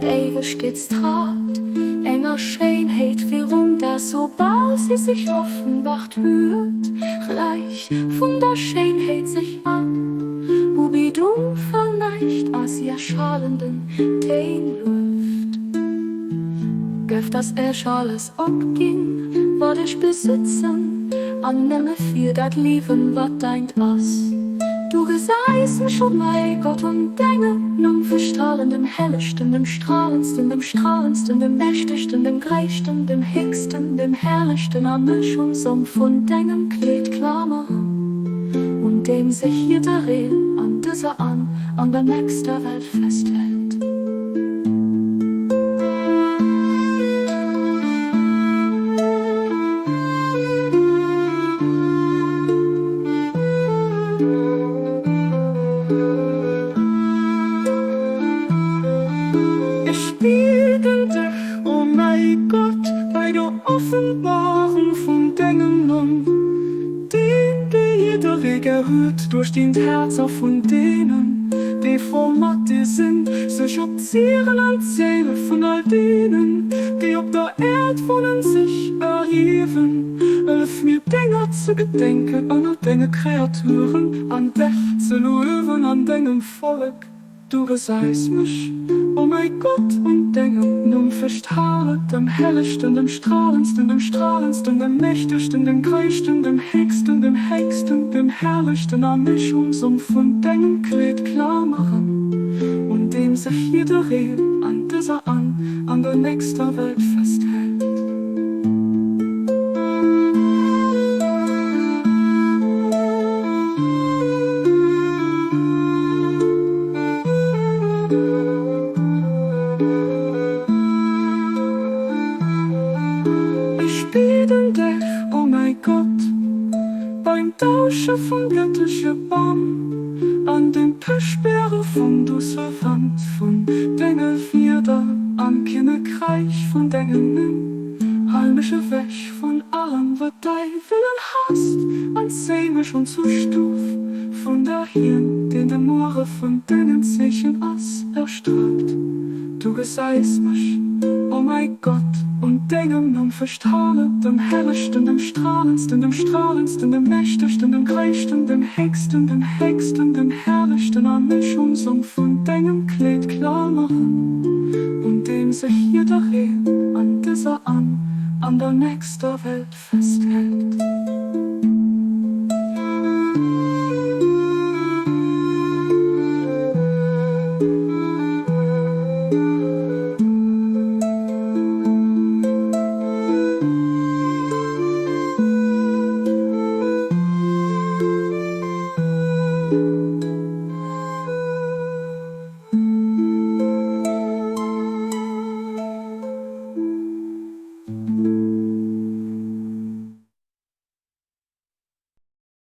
Éiwegkeetstrad, enger Schéinheet virun der, soubal si sech offenbart huet, gläich vun der Schéinheet sech all Ubidung verneigt a si a schalenden Téin lueft. Gëff, dass ech alles opginn, wat ech besitzen, an nëmme fir dat liewen, wat deint ass. Du gesäis mech, o mäi Gott, an dengem Numm verstrahlen, dem hellegsten, dem strahlendsten, dem strahlendsten, dem mächtegsten, dem gréissten, dem héchsten, dem herrlechsten, a mech um Som vun dengem Kleed klameren, un deem sech jiddereen an dëser an an der nächster Welt festhält. Ech bieden dech, o mäi Gott, bei der Offenbarung vun dengem Numm, deen dee jidderee gär huet, duerch deen d'Häerzer vun deenen, déi frou mat dir sinn, sech op d'Zieren an d'Séile vun all deenen, déi op der Äerd wunnen, sech erhiewen. Hëllef mir, denger ze gedenken ënner denge Kreaturen an dech ze luewen an dengem Vollek. Du gesäis mech, o mäi Gott, un dengem Numm festhale, dem Hellegsten, dem Stralendsten, dem Stralendsten, dem Mächtegsten, dem Gréissten, dem Héchsten, dem Héchsten, dem Herrlechsten, a mech um Som vun dengem Kleed klameren, un deem sech jiddereen an dëser an an der nächster Welt festhält. Ech bieden dech, o mäi Gott, beim Dausche vum gëttleche Bam an dem Pëschbäre vum duusse Wand vun denge Wierder am Kinnekräich vun dengem Numm, hal mech ewech vun allem wat däi Wëllen haasst an zéi mech un zur Stuf vun der Hien, deen de Muere vun dengen Zeechen ass erstrahlt. Du gesäis mech, o mäi Gott, un dengem Numm festhale, dem Hellegsten, dem Stralendsten, dem Stralendsten, dem Mächtegsten, dem Gréissten, dem Héchsten, dem Héchsten, dem Herrlechsten, a mech um Som vun dengem Kleed klameren, un deem sech jiddereen an dëser an an der nächster Welt festhält.